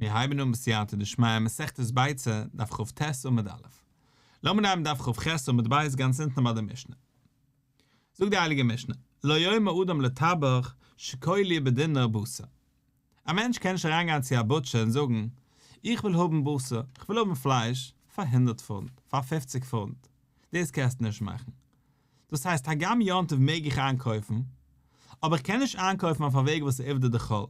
מיר הייבן אן בסייעתא דשמיא מסכת ביצה, דף כ"ט עמוד א'. לאמיר נעמען דף כ"ח עמוד ב' גאנץ אונטן ביי די משנה. זאגט די הייליגע משנה, לא יאמר אדם לטבח שקול לי בדינר בשר. א מענטש קען נישט אריינגיין צו א בוטשער און זאגן, איך וויל האבן בשר, איך וויל האבן פלייש, פאר הונדערט פונט, פאר פופציג פונט. דאס קענסטו נישט מאכן. דאס הייסט הגם יום טוב מעג איך איינקויפן, אבער איך קען נישט איינקויפן אויף א וועג וואס איז עובדא דחול.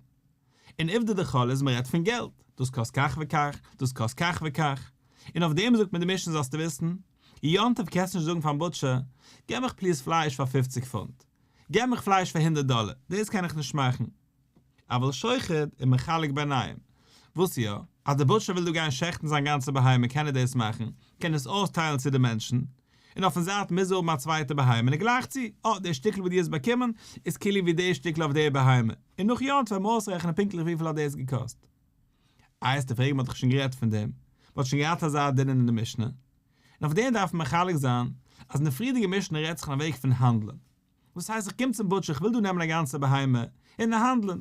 און עובדא דחול איז מ'רעדט פון געלט, דאס קאסט כך וכך, דאס קאסט כך וכך. און אויף דעם זאגט מיר די משנה זאלסטו וויסן, יום טוב קענסטו נישט זאגן פארן בוטשער, געב מיך please פלייש פאר פופציג פונט, געב מיך פלייש פאר הונדערט דאלער, דאס קען איך נישט מאכן. אבל שוחט ומחלק ביניהם. וואס יא? אז דער בוטשער וויל דא גיין שעכטן זיין גאנצע בהמה קען ער דאס מאכן, קען עס אויסטיילן צו די מענטשן, און אויפן זייט מוז ער האבן א צווייטע בהמה און ער גלייכט צו, אה, די שטיקל וואס דו האסט באקומען איז כאילו ווי די שטיקל אויף די בהמה, און נאך יום טוב וועט מען אויסרעכענען פונקטליך וויפיל האט דאס געקאסט. איי וועסטו פרעגן מען האט דאך שוין גערעדט פון דעם, מען האט שוין געהאט אזא דין אין די משנה, און אויף דעם דארף מען מחלק זיין אז אין די פריערדיגע משנה רעדט זיך אין א וועג פון האנדלען, וואס הייסט איך קום צום בוטשער איך וויל דא נעמען א גאנצע בהמה און האנדלען,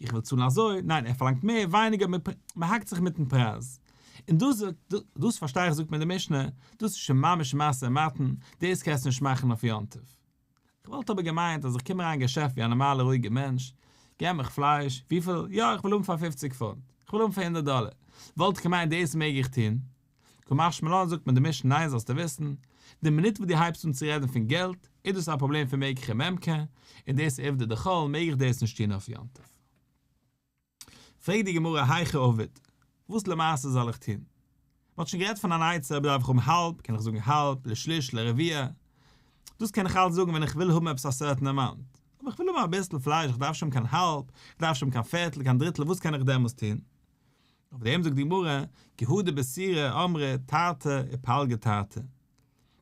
איך וויל צאלן אזוי, ניין ער פארלאנגט מער ווייניגער מען האקט זיך מיטן פרייז, און דאס זאגט דאס פארשטיי איך זאגט מיר די משנה, דאס איז שוין ממש משא ומתן, דאס קענסטו נישט מאכן אויף יום טוב. איך וואלט אבער געמיינט אז איך קום אריין אין געשעפט ווי א נארמאלע רואיגע מענטש, געב מיך פלייש, וויפיל, יא איך וויל האבן פאר פופציג פונט, איך וויל האבן פאר הונדערט דאלער, וואלט איך געמיינט דאס מעג איך טון, קא משמע לן זאגט מיר די משנה ניין זאלסטו וויסן, די מינוט וואס דו הייבסט אן צו רעדן פון געלט, איז דאס א פראבלעם פון מקח וממכר, און דאס איז עובדא דחול מעג איך דאס נישט טון אויף יום טוב. פרעגט די גמרא היכי עביד, וואס למעשה זאל איך טון? מען האט שוין גערעדט פון אן עצה אויב דארף איך האבן האלב, קען איך זאגן האלב, לשליש, לרביע, דאס קען איך אלץ זאגן ווען איך וויל האבן עפעס א certain amount, אבער איך וויל האבן אביסל פלייש, איך דארף נישט האבן קיין האלב, איך דארף נישט האבן קיין פערטל, קיין דריטל, וואס קען איך דעמאלס טון? אויף דעם זאגט די גמרא, כי הא דבסורא אמרי תרתי ופלגא תרתי.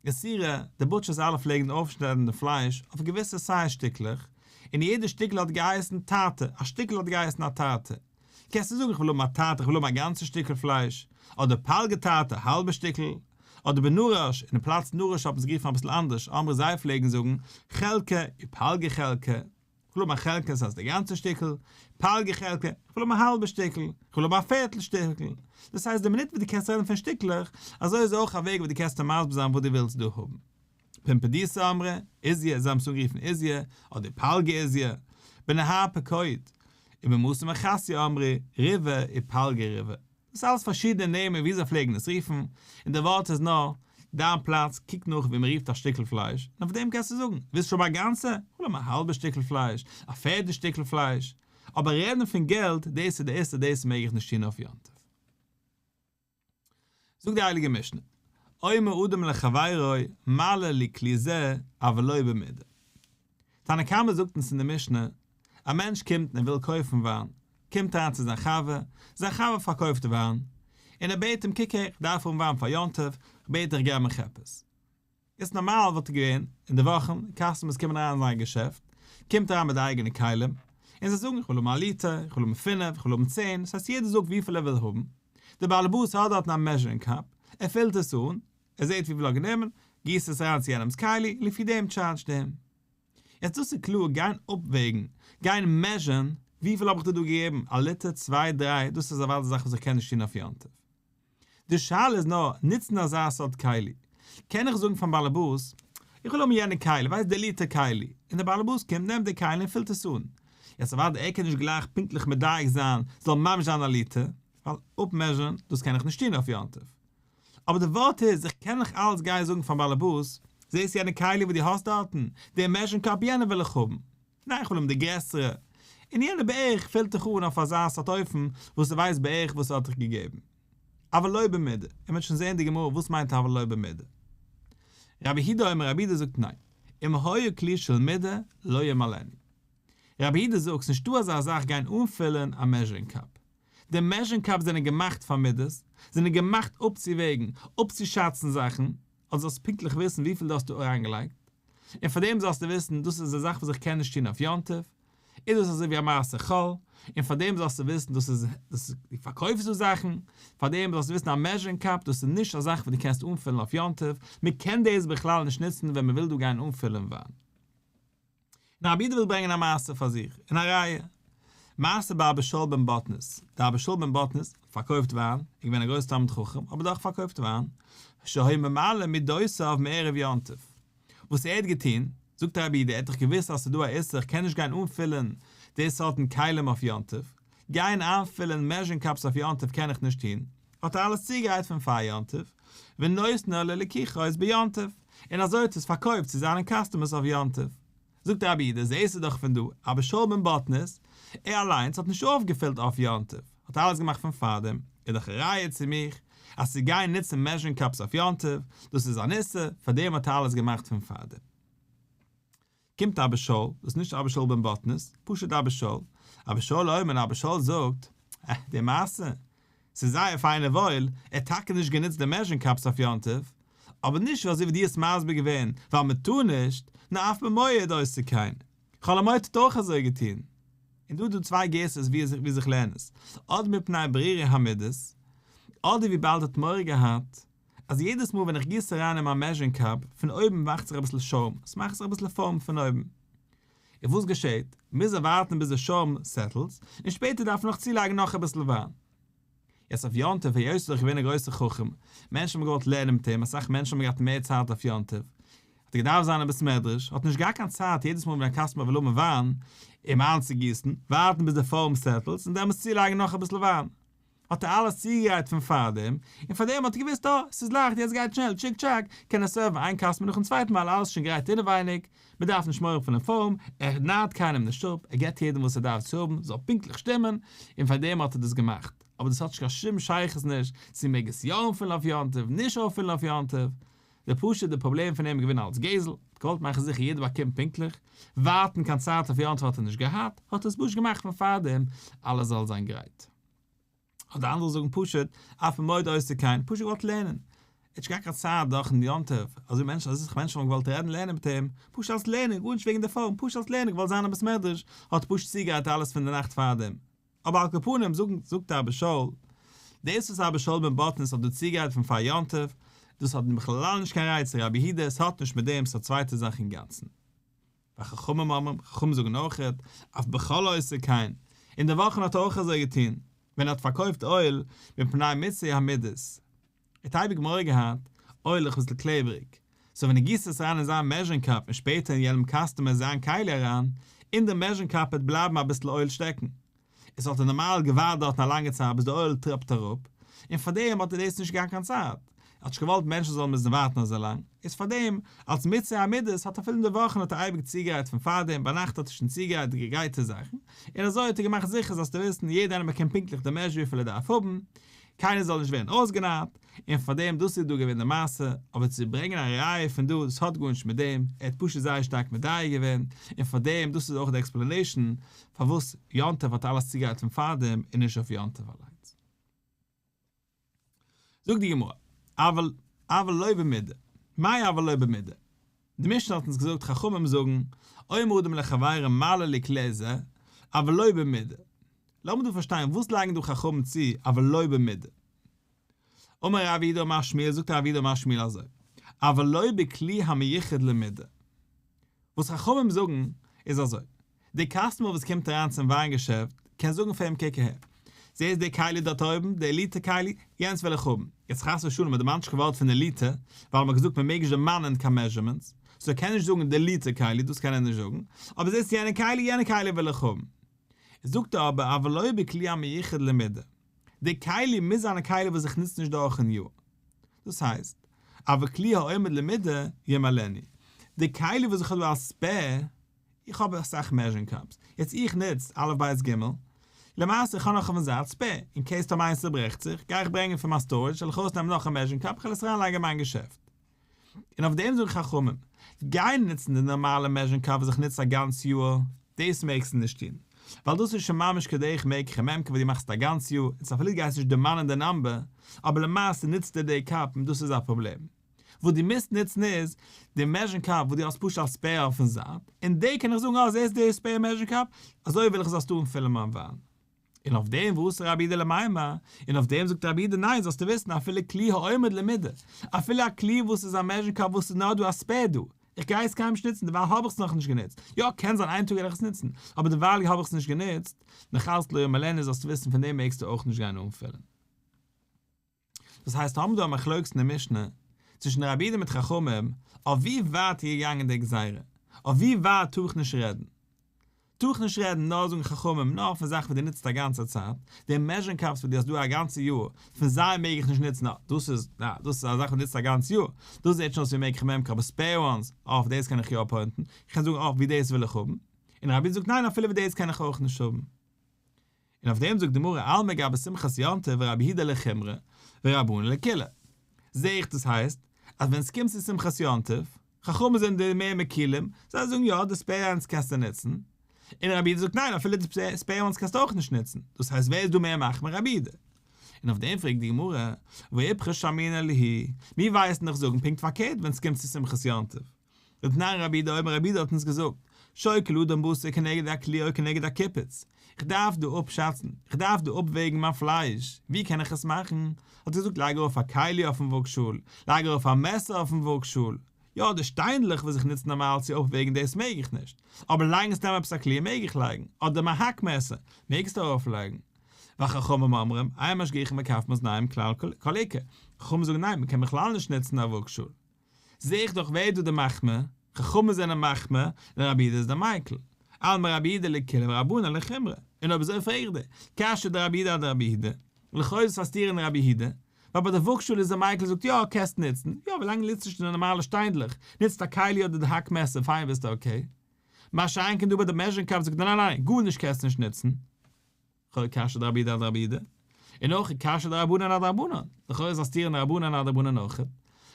אין סורא, די butchers אלע פלעגן אויפשניידן די פלייש אויף געוויסע size שטיקלעך, און יעדע שטיקל האט געהייסן תרתי, א שטיקל האט געהייסן א תרתי. קענסטו זאגן איך וויל האבן א תרתי, איך וויל האבן א גאנצע שטיקל פלייש, אדער פלגא תרתי, א האלבע שטיקל, אדער בנרש, אין די פלאץ נרש האט מען עס גערופן אביסל אנדערש, אמרי זיי פלעגן זאגן, חלקא ופלגא חלקא. כ'וויל האבן א חלקה, ס'הייסט די גאנצע שטיקל, פלגא חלקא, כ'וויל האבן א האלבע שטיקל, כ'וויל האבן א פערטל שטיקל. דאס הייסט די מינוט וואס דו קענסט רעדן פון שטיקלעך, אזוי איז אויך א וועג וואס דו קענסט מסביר זיין וואס דו ווילסט דא האבן. פומבדיתא אמרי, עיזיא, זיי האבן עס אנגערופן עיזיא, אדער פלגא עיזיא, בנהר פקוד, ובמתא מחסיא אמרי, ריבעא ופלגא ריבעא. דאס אלעס פארשידענע נעמען ווי זיי פלעגן עס רופן, און דער ווארט איז נאר, דיין פלאץ, קוק נאך ווי מען רופט א שטיקל פלייש, און אויף דעם קענסטו זאגן, ווילסט שוין א גאנצע? כ'וויל האבן א האלבע שטיקל פלייש, א פערטל שטיקל פלייש, אבער רעדן פון געלט, דאס איז די איסור, דאס מעג איך נישט טון אויף יום טוב. זאגט די הייליגע משנה, אומר אדם לחבירו מלא לי כלי זה אבל לא במידה. תנא קמא זאגט אונז אין די משנה, א מענטש קומט און ער וויל קויפן וויין, קומט אריין צו זיין חבר, זיין חבר פארקויפט וויין, און ער בעט אים קוק הער, איך דארף האבן וויין פאר יום טוב, איך בעט דיך געב מיך עפעס. איז נארמאל וואלט געווען, אין די וואכן, customers קומען אריין אין זיין געשעפט, קומט אריין מיט די אייגענע כלים, און זיי זאגן איך וויל האבן א ליטער, איך וויל האבן פינף, איך וויל האבן צען, דאס הייסט יעדער זאגט וויפיל ער וויל האבן, דער בעלעבאס האט דארטן א measuring cup, ער פילט עס אן, ער זעט וויפיל ער האט גענומען, גיסט עס אריין צו יענעמ'ס כלי, און לפי דעם טשארדזשט ער אים. יעצט דאס איז קלאר, גיין אפוועגן, גיין measure ן, וויפיל האב איך דיר דא געגעבן, א ליטער, צוויי, דריי, דאס איז אוודאי זאך וואס איך קען נישט טון אויף יום טוב. די שאלה איז נאר, נוצן אזא סארט כלי, קען איך זאגן פארן באלעבאס, איך וויל האבן יענע כלי, ווייסט די ליטער כלי, און דער באלעבאס קומט נעמט די כלי און פילט עס אן. יעצט אוודאי ער קען נישט גלייך פונקטליך מדייק זיין, ס'זאל ממש זיין א ליטער, ווייל אפ measure ן, דאס קען איך נישט טון אויף יום טוב. אבער די ווארט איז, איך קען נאך אלץ גיין זאגן פארן באלעבאס, זעסט יענע כלי וואס דו האסט דארטן, די measuring cup יענע וויל איך האבן. ניין איך וויל האבן די גרעסערע. און יענע בערך פילט דיך אן אויף אזא סארט אופן וואס ער ווייסט בערך וואס ער האט דיך געגעבן. אבל לא במידה. און מ'וועט שוין זען די גמרא וואס מיינט אבל לא במידה. רבי יהודה אומר רבי יהודה זאגט ניין. אם היה כלי של מידה לא ימלאנו. רבי יהודה זאגט ס'נישטא אזא זאך גיין אנפילן א measuring cup. די measuring cups זענען געמאכט פאר מידות, זענען געמאכט אפצואוועגן, אפצושאצן זאכן, אז דו זאלסט פונקטליך וויסן וויפיל דו האסט דא אריינגעלייגט, און פאר דעם זאלסטו וויסן דאס איז א זאך וואס איך קען נישט טון אויף יום טוב, איז דאס אזוי ווי א מעשה חול, און פאר דעם זאלסטו וויסן דאס איז, דאס איז, דו פארקויפסט דא זאכן, פאר דעם זאלסטו וויסן א measuring cup דאס איז נישט א זאך וואס דו קענסט אנפילן אויף יום טוב, מען קען דאס בכלל נישט נוצן ווען מען וויל דא גיין אנפילן וויין. און רבי יהודה וויל ברענגען א מעשה פאר זיך, און א ראיה. מעשה באבא שאול בן בטנית, דער אבא שאול בן בטנית האט פארקויפט וויין, איז געווען א גרויסער תלמיד חכם, אבער דאך פארקויפט וויין, שהיה ממלא מידותיו מערב יום טוב. וואס ער האט געטון, זאגט רבי יהודה, ער האט דאך געוואוסט אז ס'איז דא א איסור, איך קען נישט גיין אנפילן די סארטן כלים אויף יום טוב, גיין איינפילן מעזשינג קאפס אויף יום טוב קען איך נישט טון, האט ער אלעס צוגעגרייט פון פאר יום טוב, ונותנו ללקוחות ביום טוב, און אזוי האט ער עס פארקויפט צו זיינע קאסטומערס אויף יום טוב. זאגט רבי יהודה, זעהסטו דאך פון דא, אבא שאול בן בטנית, ער אליינס האט נישט אויפגעפילט אויף יום טוב, האט אלעס געמאכט פון פארדעם, איז דאך א ראיה צו מיך, אז צו גיין נוצן מעזשינג קאפס אויף יום טוב, דאס איז אן איסור, פארדעם האט ער אלעס געמאכט פון פארדעם. קומט אבא שאול, דאס איז נישט אבא שאול בן בטנית, פשוט אבא שאול, אבא שאול אומר, אבא שאול זאגט, אה, די מעשה, ס'איז זייער פיין און וואויל, ער האט טאקע נישט גענוצט די מעזשינג קאפס אויף יום טוב, אבער נישט אזוי ווי דו האסט מסביר געווען ווייל מען טאר נישט, נאר אף במועד עושה כן, חול המועד האט ער אויך אזוי געטון. און דא איז דא צוויי גירסאות ווי איך לערן עס, אדער מפני ברירי המידות, אדער וויבאלד ער האט מורא געהאט אז יעדעס מאל ווען איך גיס אריין אין מיין מעזשינג קאפ, פון אויבן מאכט זיך אביסל שוים, עס מאכט זיך אביסל פאום פון אויבן. און וואס געשעט? מוז ער ווארטן ביז די שוים סעטלס, און שפעטער דארף ער נאך צולייגן נאך אביסל וויין. יעצט אויף יום טוב, היות ער איז דאך געווען א גרויסער חכם, מענטשן האבן געוואלט לערנען מיט אים, אסאך מענטשן האבן געהאט מער צייט אויף יום טוב, האט ער געדארפט זיין אין בית מדרש, האט נישט געהאט קיין צייט יעדעס מאל ווען א קאסטומער וויל האבן וויין, אים איינצוגיסן, ווארטן ביז די פאום סעטלס, און דעמאלטס צולייגן נאך אביסל וויין. האט ער אלעס צוגעגרייט פון פארדעם, און פארדעם האט ער געוואוסט אה, ס'איז לייכט, יעצט גייט שנעל, טשיק טשאק, קען ער סערוון איין קאסטומער נאכן צווייטן ווייל אלעס איז שוין גרייט אינעווייניג, מען דארף נישט מורא פונעם פאום, ער נארט קיינעם נישט אפ, ער געבט יעדעם וואס ער דארף צו האבן, זאל פונקטליך שטימען, און פארדעם האט ער דאס געמאכט, אבער דאס האט נישט קיין שום שייכות נישט צו מעג עס יא אנפילן אויף יום טוב, נישט אויפפילן אויף יום טוב, די פשוט די פראבלעם פון אים איז געווען אלס גזל, האט געוואלט מאכן זיכער יעדער באקומט פונקטליך, ווארטן קיין צייט אויף יום טוב האט ער נישט געהאט, האט ער עס פשוט געמאכט פון פארדעם אלעס זאל זיין גרייט. אדער אנדערע זאגן פשוט, אף במועד עושה כן, פשוט געוואלט לערנען. ער האט נישט געהאט קיין צייט דורכן יום טוב, אזוי מענטשן אזוי סאך מענטשן האבן געוואלט רעדן לערנען מיט אים, פשוט אלס לערנען, גארנישט וועגן די פאום, פשוט אלס לערנען, געוואלט זיין אין בית מדרש, האט ער פשוט צוגעגרייט אלעס פון די נאכט פארדעם. אבער על כל פנים זאגן זאגט אבא שאול, דאס וואס אבא שאול בן בטנית האט דא צוגעגרייט פון פאר יום טוב, דאס האט בכלל נישט קיין ראיה צו רבי יהודה, עס האט נישט מיט דעם, ס'איז א צווייטע זאך אינגאנצן. וחכמים אומרים, חכמים זאגן אויכעט, אף בחול עושה כן, אין די וואכן האט ער אויך אזוי געטון, ווען ער האט פארקויפט אויל, מפני מיצוי המידות. ער האט אייביג מורא געהאט, אויל איז אביסל קלעבעריג, סאו ווען ער גיסט עס אריין אין זיין מעזשערינג קאפ און שפעטער אין יענעם קאסטומער זיין כלי אריין, אין די מעזשערינג קאפ וועט בלייבן אביסל אויל שטעקן. עס האט ער נארמאל געווארט דארטן א לאנגע צייט ביז די אויל טראפט אראפ, און פארדעם האט ער דאס נישט געהאט קיין צייט, ער האט נישט געוואלט מענטשן זאלן מוזן ווארטן אזוי לאנג, איז פארדעם, אלס מיצוי המידות האט אפילו אין די וואכן האט ער אייביג צוגעגרייט פון פארדעם, ביינאכט האט ער שוין צוגעגרייט די געגרייטע זאכן, און אזוי האט ער געמאכט זיכער זאלסטו וויסן יעדער איינער באקומט פונקטליך די מעזשער וויפיל ער דארף האבן, קיינער זאל נישט ווערן אויסגענארט, און פארדעם דאס איז דא געווען די מעשה, אבער צו ברענגען א ראיה פון דא דאס האט גארנישט מיט דעם, ער האט פשוט זייער שטארק מדייק געווען, און פארדעם דאס איז אויך די עקספלענעישן פארוואס יום טוב האט אלעס צוגעגרייט פון פארדעם און נישט אויף יום טוב אליינס. זאגט די גמרא, אבל אבל לא במידה, מאי אבל לא במידה? די משנה האט אונז געזאגט חכמים זאגן, אומר אדם לחבירו מלא לי כלי זה, אבל לא במידה. לאמיר דא פארשטיין וואס לייגן דא חכמים צו אבל לא במידה. אמר רב יהודה אמר שמואל זאגט רב יהודה אמר שמואל אזוי, אבל לא בכלי המיוחד למידה. וואס חכמים זאגן איז אזוי, די קאסטומער וואס קומט אריין צום וויין געשעפט קען זאגן פאר אים קוק אהער, זעסט די כלי דארט אויבן, די ליטער כלי, יענץ וויל איך האבן. יעצט חס ושלום מען דערמאנט נישט קיין ווארט פון די ליטער, ווייל מען האט געזאגט מען מעג נישט דערמאנען קיין מעזשערמענטס, סאו ער קען נישט זאגן די ליטער כלי, דאס קען ער נישט זאגן, אבער זעסט יענע כלי, יענע כלי וויל איך האבן. זאגט ער אבער אבל לא בכלי המיוחד למידה, די כלי מוז זיין א כלי וואס איך נוץ נישט דורכן יאר. דאס הייסט, אבל כלי העומד למידה ימלאנו. די כלי וואס איך האב דא אלס ספעיר, איך האב אסאך מעזשערינג קאפס, יעצט איך נוץ א' ב' ג', למעשה איך האב נאך אויפן זייט ספעיר, אין קעיס טאמער איינס צוברעכט זיך, גיי איך ברענגען פון מיין סטארעדזש, וועל איך ארויסנעמען נאך א מעזשערינג קאפ, איך וועל עס אריינלייגן אין מיין געשעפט. און אויף דעם זאגן חכמים, גיין נוצן די נארמאלע מעזשערינג קאפ וואס איך נוץ א גאנץ יאר, דאס מעגסטו נישט טון, ווייל דאס איז שוין ממש כדרך מקח וממכר וואס דו מאכסט א גאנץ יאר, און אפילו דו גייסט נישט דערמאנען די נאמבער, אבער למעשה נוצטו די קאפ און דאס איז א פראבלעם. וואס דו מוזט נוצן איז די מעזשערינג קאפ וואס דו האסט פשוט א ספעיר אויפן זייט, און די קען איך זאגן אה זעסט די ספעיר מעזשערינג קאפ, אזוי וויל איך זאלסטו אנפילן מיין וויין. און אויף דעם ואתא רבי יהודה למימר, און אויף דעם זאגט רבי יהודה ניין זאלסטו וויסן אפילו כלי העומד למידה, אפילו א כלי וואס איז א מעזשערינג קאפ וואס איז נאר דא א ספעיר דא. איך גיי עס קיינמאל נישט נוצן, דערווייל האב איך עס נאכנישט גענוצט. יא, קען זיין איין טאג וועל איך עס נוצן, אבער דערווייל האב איך עס נישט גענוצט. נאכאלץ לא ימלאנו זאלסטו וויסן פון דעם מעגסטו אויך נישט גיין אנפילן. דאס הייסט האבן דא א מחלוקת אין די משנה צווישן רבי יהודה מיט חכמים אויף ווי ווייט איז געגאנגען די גזירה, אויף ווי ווייט טאר איך נישט רעדן. טאר איך נישט רעדן נאר זאגן חכמים נאר פון זאכן וואס דו נוצט א גאנצע צייט, די מעזשערינג קאפס וואס דו האסט דא א גאנצע יאר, פון זיי מעג איך נישט נוצן, דאס איז דאס איז א זאך וואס דו נוצט א גאנץ יאר, דאס זעט שוין אויס ווי מקח וממכר אבער ספעיר וואנס, אויף דאס קען איך יא פוינטן, איך קען זאגן אויף ווי דאס וויל איך האבן, און רבי זאגט ניין אפילו ווי דאס קען איך אויך נישט האבן. און אויף דעם זאגט די גמרא אלמא גבי שמחת יום טוב רבי יהודה לחומרא ורבנן לקולא. זעה איך דאס הייסט אז ווען ס'קומט צו שמחת יום טוב, חכמים זענען די מער מקילים, זיי זאגן יא די ספעיר וואנס קענסטו נוצן, און רבי יהודה זאגט ניין אפילו די ספעיר וואנס קענסטו אויך נישט נוצן, דאס הייסט ווער איז דא מער מחמיר רבי יהודה? און אויף דעם פרעגט די גמרא, והא איפכא שמעינן להו, מיר ווייסן דאך זאגן פונקט פארקערט ווען ס'קומט צו שמחת יום טוב. דתנן רבי יהודה אומר רבי יהודה האט אונז געזאגט, שוקל אדם בשר כנגד הכלי או כנגד הקיפוץ, איך דארף דא אפשאצן, איך דארף דא אפוועגן מיין פלייש, ווי קען איך עס מאכן? האט ער געזאגט לייג ארויף א כלי אויפן וואגשאל, לייג ארויף א מעסער אויפן וואגשאל, יא די שטיינדלעך וואס איך נוץ נארמאל צו אפוועגן דאס מעג איך נישט, אבער לייגן סתם עפעס א כלי מעג איך לייגן, אדער מיין האק מעסער, מעגסטו ארויף לייגן. וחכמים אומרים, אין משגיחין בכף מאזניים כלל כל עיקר, חכמים זאגן ניין מען קען בכלל נישט נוצן א וואגשאל. זעה איך דאך ווער איז דא די מחמיר, חכמים זענען מחמיר און רבי יהודה איז די מיקל. אלמא רבי יהודה לקולא ורבנן לחומרא. און אויב אזוי פרעג איך דיר, קשיא דרבי יהודה אדרבי יהודה, לכאו' איז עס א סתירה אין רבי יהודה, ווייל ביי די וואגשאל איז די מיקל זאגט יא קענסט נוצן, יא ווילאנג נוצט נישט די נארמאלע שטיינדלעך, נוצט א כלי אדער די האק מעסער פיין ביסטו אקעי. מה שאין כן דא ביי די מעזשערינג קאפ זאגט ער ניין ניין גארנישט קענסט נישט נוצן. לכאורה קשיא דרבי יהודה אדרבי יהודה, און אויך קשיא דרבנן אדרבנן, לכאורה איז א סתירה אין רבנן אדרבנן אויך,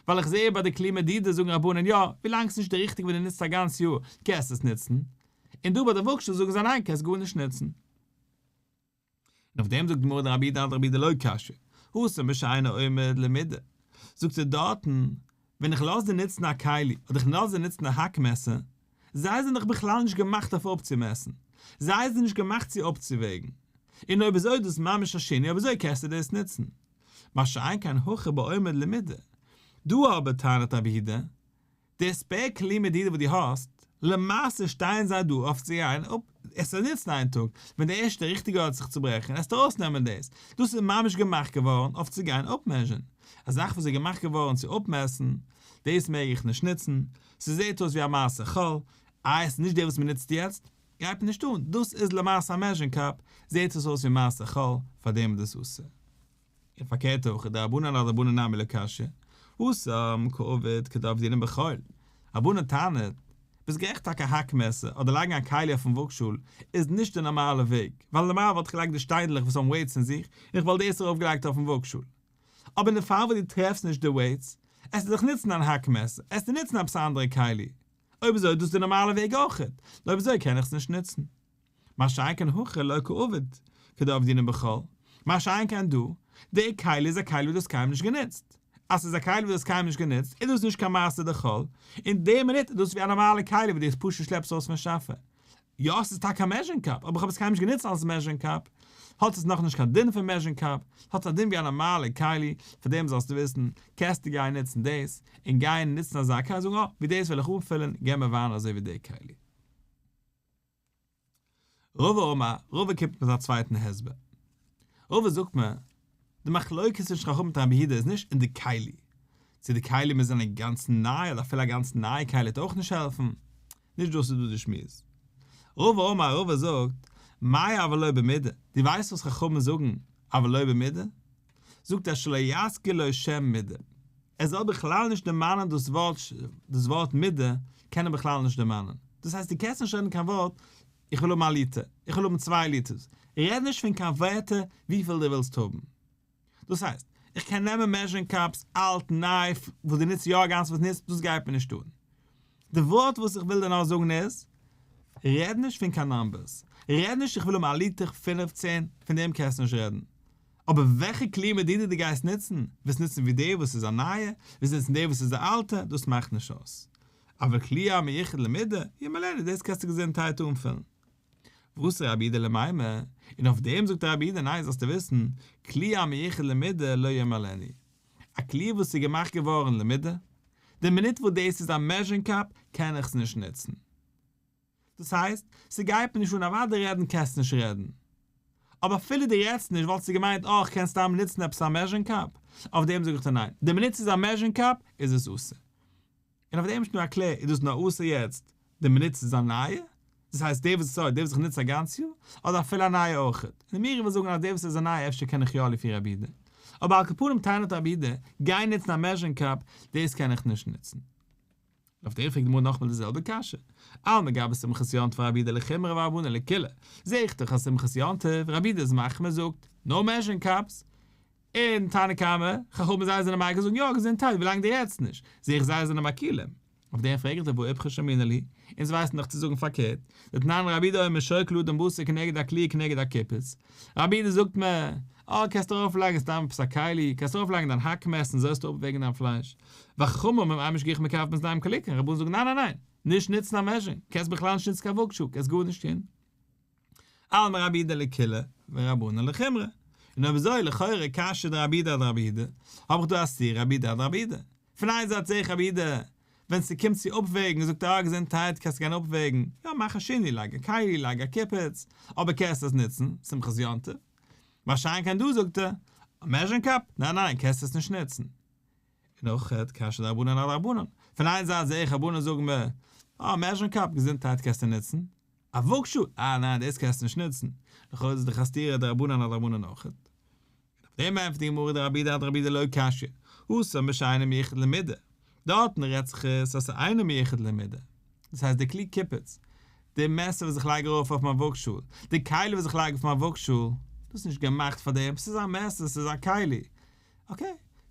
ווייל איך זעה ביי די כלי מדידה זאגן רבנן יא, ווילאנג ס'נישט די ריכטיגע וואס דו נוצט א גאנץ יאר, קענסט עס נוצן, און דא ביי די וואגשאל זאגן זיי ניין קענסט גארנישט נוצן. און אויף דעם זאגט די גמרא דרבי יהודה אדרבי יהודה לא קשיא, התם בשאינו עומד למידה, זאגט ער דארטן, ווען איך לאז דיר נוצן א כלי, אדער איך לאז דיר נוצן א האק מעסער, זיי זענען דאך בכלל נישט געמאכט אויף אפצומעסן, זיי זענען נישט געמאכט צו אפצווועגן, און אויב אזוי איז דאס ממש א שינוי אויב אזוי קענסטו דאס נוצן. מה שאין כן הכא בעומד למידה. דא אבער טענה'ט רבי יהודה, די ספעיר כלי מדידה וואס דו האסט, למעשה שטייען זיי דא אויף צו גיין אפ עס צו נוצן איין טאג, ווען די ערשטע ריכטיגע האט זיך צוברעכן עסטו ארויסנעמען דאס, דאס איז ממש געמאכט געווארן אויף צו גיין אפמעזשען, א זאך וואס איז געמאכט געווארן צו אפמעסן, דאס מעג איך נישט נוצן, ס'זעט אויס ווי א מעשה חול, איי עס איז נישט די וואס מ'נוצט יעצט, גייט מיר נישט אן, דאס איז למעשה א מעזשערינג קאפ, זעט עס אויס ווי מעשה חול, פארדעם איז דאס אסור. און פארקערט אויך, דרבנן אדרבנן נמי לא קשיא, התם קעביד כדעבדינן בחול, רבנן טענה'ט, ביסט גערעכט טאקע א האק מעסער אדער לייגן א כלי אויפן וואגשאל איז נישט די נארמאלע וועג, ווייל נארמאל וואלט איך געלייגט די שטיינדלעך וואס האבן weights אין זיך און איך וואלט דאס ארויפגעלייגט אויפן וואגשאל, אבער אין די פאל וואס דו טרעפסט נישט די weights, עסטו דאך נוצן אן האק מעסער, עסטו נוצן עפעס א אנדערע כלי. אויב אזוי איז דאס די נארמאלע וועג אויכעט, און אויב אזוי קען איך עס נישט נוצן. מה שאין כן הכא לא קעביד כדעבדינן בחול, מה שאין כן דא, די כלי איז א כלי וואס דו האסט קיינמאל נישט גענוצט. אז ס'איז א כלי וואס דו האסט קיינמאל נישט גענוצט, איז דאס נישט קיין מעשה דחול, אין די מינוט איז דאס ווי א נארמאלע כלי וואס דו פשוט שלעפסט ארויס פון שאפע. יא ס'איז טאקע א מעזשערינג קאפ, אבער איך האב עס קיינמאל נישט גענוצט אלס מעזשערינג קאפ, האט עס נאכנישט קיין דין פון מעזשערינג קאפ, האט א דין ווי א נארמאלע כלי, פאר דעם זאלסטו וויסן, קענסטו גיין נוצן דאס, און גיין נוצן אזא כלי, זאגן אה, ווי דאס וועל איך אנפילן, געב מיר וויין אזוי ווי די כלי. רבא אמר, רבא קומט מיט א צווייטן הסבר. רבא זאגט מיר, די מחלוקת צווישן חכמים מיט רבי יהודה איז נישט אין די כלי, צו די כלים מוז זיין אינגאנצן ניי אדער אפילו א גאנץ נייע כלי וועט אויך נישט העלפן, נישט דאס איז דא די שמועס. רבא אמר, רבא זאגט, מאי אבל לא במידה, דו ווייסט וואס חכמים זאגן אבל לא במידה? זאגט ער שלא יזכיר לו שם מידה, ער זאל בכלל נישט דערמאנען דאס ווארט, דאס ווארט מידה קען ער בכלל נישט דערמאנען, דאס הייסט דו קענסט נישט רעדן קיין ווארט, איך וויל האבן א ליטער, איך וויל האבן צוויי ליטערס, רעד נישט פון קיין ווערטער וויפיל דו ווילסט האבן. דאס הייסט, איך קען נעמען מעזשערינג קאפס, אלט, ניי, וואס דו נוצט יא גאנץ וואס נוצט, דאס גייט מיר נישט אן. די ווארט וואס איך וויל דיר נאר זאגן איז, רעד נישט פון קיין numbers, רעד נישט איך וויל האבן א ליטער 15, פון דעם קענסטו נישט רעדן. אבער וועלכע כלי מדידה דו גייסט נוצן, וועסט נוצן ווי די וואס איז א נייע, וועסט נוצן די וואס איז די אלטע, דאס מאכט נישט אויס. אבל כלי המיוחד למידה, ימלאנו, דאס קענסטו געזונטהייט אנפילן. ואתא רבי יהודה למימר, און אויף דעם זאגט רבי יהודה ניין זאלסטו וויסן, כלי המיוחד למידה לא ימלאנו. א כלי וואס איז געמאכט געווארן למידה, די מינוט וואס דאס איז א מעזשערינג קאפ, קען איך עס נישט נוצן. דאס הייסט, ס'גייט מיר נישט אן אוודאי רעדן קענסט נישט רעדן. אבער אפילו דו רעדסט נישט וואלטסטו געמיינט אה איך קען סתם נוצן עפעס א measuring cup? אויף דעם זאג איך דיר ניין, די מינוט ס'איז א measuring cup איז עס אסור. און אויף דעם איז שוין דא א קלער, איז דאס נאר אסור יעצט די מינוט ס'איז א נייע? דאס הייסט די וואס sorry די וואס איך נוץ א גאנץ יאר? אדער אפילו א נייע אויכעט? און די מאירי וויל זאגן אז די וואס איז א נייע אפשר קען איך יא לפי רבי יהודה. אבער על כל פנים טענה'ט רבי יהודה, גיי נוצן א measuring cup, דאס קען איך נישט נוצן. אויף דעם פרעגט די גמרא נאכמאל די זעלבע קשיא, אלמא גבי שמחת יום טוב רבי יהודה לחומרא ורבנן לקולא, זעה איך דאך אז שמחת יום טוב רבי יהודה איז מחמיר זאגט no measuring cups, און תנא קמא, חכמים זיי זענען מיקל זאגן יא געזונטהייט ווילאנג דו רעדסט נישט, זעה איך זיי זענען מקילים. אויף דעם פרעג איך דיר והא איפכא שמעינן להו, אונז ווייסן דאך צו זאגן פארקערט, דתנן רבי יהודה אומר שוקל אדם בשר כנגד הכלי כנגד הקיפוד, רבי יהודה זאגט מיר, אה קענסט ארויף לייגן סתם עפעס א כלי, קענסט ארויף לייגן דיין האק מעסער און זאלסטו אפוועגן דיין פלייש. וחכמים אומרים אין משגיחין מקב מאזניים כל עיקר, רבנן זאגן ניין ניין ניין, נישט נוצן א measuring, קענסט בכלל נישט נוצן קיין וואגשאהל, קענסט גארנישט טון. אלמא רבי יהודה לקולא ורבנן לחומרא. און אויב אזוי לכאורה קשיא דרבי יהודה אדרבי יהודה, האב איך דא א סתירה רבי יהודה אדרבי יהודה. פון איין זייט זעה איך רבי יהודה ווען ס'קומט צו אפוועגן זאגט ער אה געזונטהייט קענסט גיין אפוועגן, יא מאך א שינוי לייג א כלי לייג א קיפוד, אבער קענסט עס נוצן, שמחת יום טוב. מה שאין כן דא זאגט ער, א measuring cup? ניין ניין קענסט עס נישט נוצן. און אויך קשיא דרבנן אדרבנן. פון איין זייט זעה איך רבנן זאגן מיר, אה measuring cup געזונטהייט קענסטו נוצן, א וואגשאל? אה ניין דאס קענסטו נישט נוצן, לכאורה איז דאך א סתירה דרבנן אדרבנן אויך. און אויף דעם ענטפערט די גמרא דרבי יהודה אדרבי יהודה לא קשיא, התם בשאינו מיוחד למידה, דארטן רעדט זיך עס אז ס'איז אינו מיוחד למידה, דאס הייסט די כלי קיפוד, די מעסער וואס איך לייג ארויף אויף מיין וואגשאל, די כלי וואס איך לייג אויף מיין וואגשאל, דאס איז נישט געמאכט פאר דעם, ס'איז א מעסער, ס'איז א כלי, okay,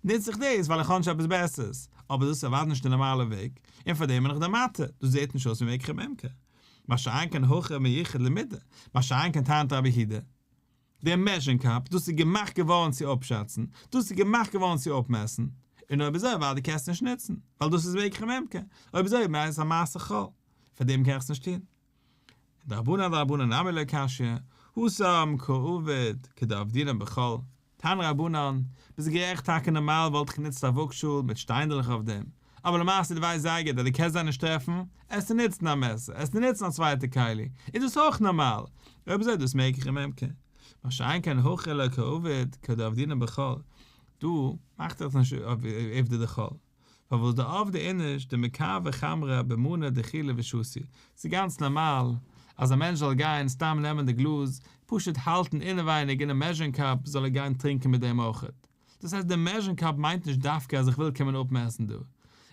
נוץ איך דאס ווייל איך האב נישט עפעס בעסערס, אבער דאס איז אוודאי נישט די נארמאלע וועג, און פאר דעם בין איך די מתיר, דאס זעט נישט אויס ווי מקח וממכר. מה שאין כן הכא מיוחד למידה, מה שאין כן טענה'ט רבי יהודה, דער measuring cup, דאס איז געמאכט געווארן צו אפשאצן, דאס איז געמאכט געווארן צו אפמעסן, און אויב אזוי אוודאי קענסטו נישט נוצן, ווייל דאס איז מקח וממכר, אויב אזוי איז עס א מעשה חול, פאר דעם קען איך עס נישט טון. דרבנן אדרבנן נמי לא קשיא, התם קעביד כדעבדינן בחול, תנא רבנן, ביסט גערעכט טאקע נארמאל וואלט איך גענוצט א וואגשאהל מיט שטיינדעלעך אויף דעם, אבער למעשה דו ווייסט זייער גוט אז דו קענסט זיי נישט טרעפן, עסטו נוצן א מעסער, עסטו נוצן א צווייטע כלי, איז דאס אויך נארמאל, אויב אזוי איז דאס מקח וממכר. מה שאין כן הכא לא קעביד כדעבדינן בחול, דא מאכט זיך נישט עובדא דחול. פארוואס דעבדי איניש דמקוי חמרא במנא דחילא ושתי, ס'איז גאנץ נארמאל אז א מענטש זאל גיין סתם נעמען די גלאז, פשוט האלטן אינעווייניג אינעם measuring cup זאל ער גיין טרינקען מיט דעם אויכעט. דאס הייסט די measuring cup מיינט נישט דווקא אז איך וויל קומען אפמעסן דא.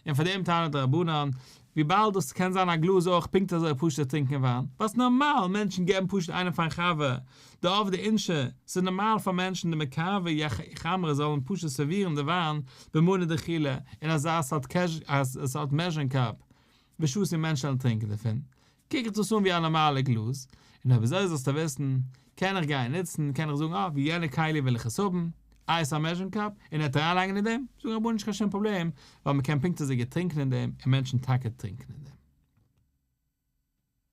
און פאר דעם טענה'ט די רבנן, וויבאלד דאס קען זיין א גלאז אויך פונקט אזוי פשוט צו טרינקען וויין, וואס נארמאל מענטשן געבן פשוט איינעם פארן חבר, דעבדי אינשי, ס'איז נארמאל פאר מענטשן דמקוי חמרא זאלן פשוט סערווירן די וויין במנא דחילא אין אזא סארט קעזש סארט measuring cup ושתי מענטשן זאלן טרינקען דערפון, קוק איך דאס אן ווי א נארמאלע גלאז, און אויב אזוי זאלסטו וויסן, קען איך גיין נוצן, קען איך זאגן אה ווי יענע כלי וויל איך עס האבן, איי עס א measuring cup, און ער וועט אריינלייגן אין דעם, זאגן רבנן נישט קיין שום פראבלעם, ווייל מ'קען פונקט אזוי גוט טרינקען אין דעם, און מענטשן טאקע טרינקען אין דעם.